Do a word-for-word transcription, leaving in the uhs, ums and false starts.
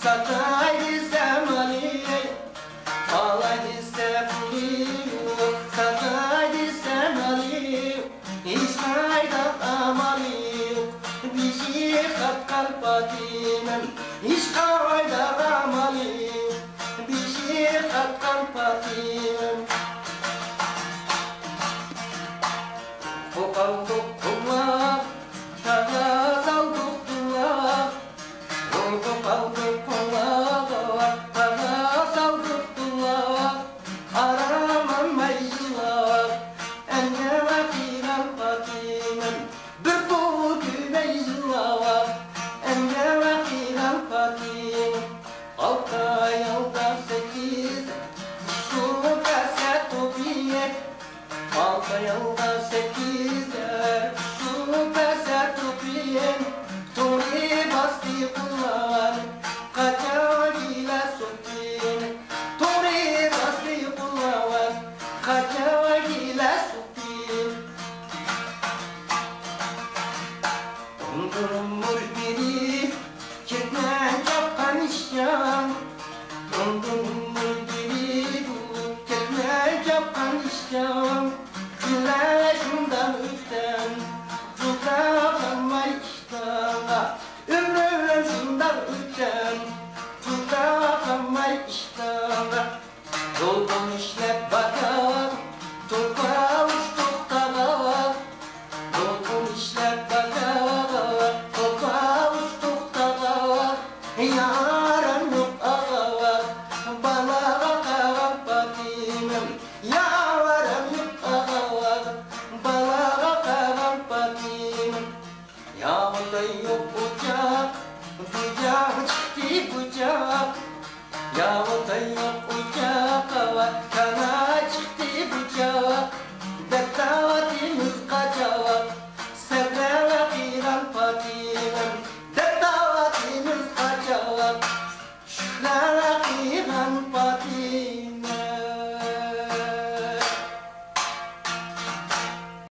ساتاي دېسەم ئالىي، ئالاي دېسەم پۇلى يوق. ساتاي دېسەم ئالىي، ھېچقانداق ئامالى يوق. بېشى قاتقان پاتىمەم، ھېچقانداق ئامالى يوق. بېشى قاتقان پاتىمەم. قوقالدۇق قۇملار، تاغا سالدۇق تۇڭلار. ھوي قوقالدۇق قۇملار، تاغا سالدۇق تۇڭلار. ئارام ئالماي يىغلاپ، ئەنگە قىينال پاتىمەم. بىر پۇل كۆرمەي يىغلاپ، ئەنگە قىينال پاتىمەم. ئالتە ئايالدا سەككىز، شۇ پەسە توپى. ئالتە ئايالدا سەككىزلەر، شۇ پەسە توپى. توغرا باستى قۇللار، قاچا گىلە سوتى. توغرا باستى قۇللار، قاچا گىلە سوتى. ئۇندۇرمۇر بىرى كەتمەن چاپقان ئىشتان. ئۇندۇرمۇر بىرى بۇ كەتمەن چاپقان ئىشتان. كۈنلەر شۇنداق ئۆتسەم، تۇتۇپ قالماي ئىشتانغا. ئۆمرۈم شۇنداق ئۆتسەم، تۇتۇپ قالماي ئىشتانغا. دولقۇن ئىشلەپ باكاق، توپا ئۇچتۇق تاغاق. دولقۇن ئىشلەپ باكاق، توپا ئۇچتۇق تاغاق. يارام يوق ئاغاق، بالاغا قالغان پاتىمەم. يارام يوق ئاغاق، بالاغا قالغان پاتىمەم. ياغدا يوق ئوچاق، بۇجاق چىقتى بۇجاق. ياغدا يوق ئوچاق،